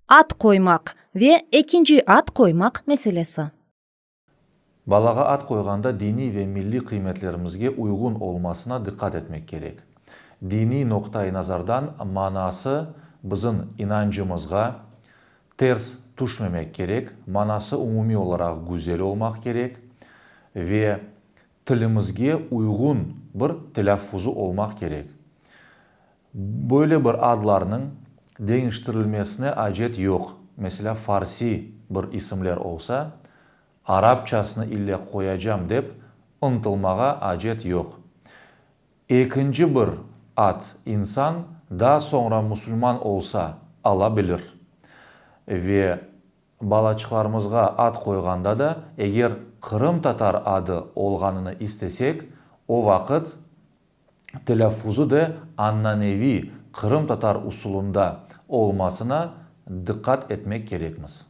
Ad qoymaq ve ekinci ad qoymaq meselesi. Balağa ad qoyğanda diniy ve milliy qıymetlerimizge uyğun olmasına diqqat etmek kerek. Diniy noqta-i nazardan manası bizim inancımızğa ters tüşmemek kerek, manası umumiy olaraq güzel olmaq kerek ve tilimizge uyğun bir telâffuzı olmaq kerek. Böyle bir adlarnıñ deñiştirilmesine acet yoq, meselâ, farsiy bir isimler olsa, arapçasını ille qoyacam dep ıntılmağa acet yoq. Ekinci bir ad insan daa soñra musulman olsa ala bilir. Ve balaçıqlarımızğa ad qoyğanda da, eger qırımtatar adı olğanını istesek, o vaqıt telâffuzı da ananeviy qırımtatar usulında olmasına diqqat etmek kerekmiz.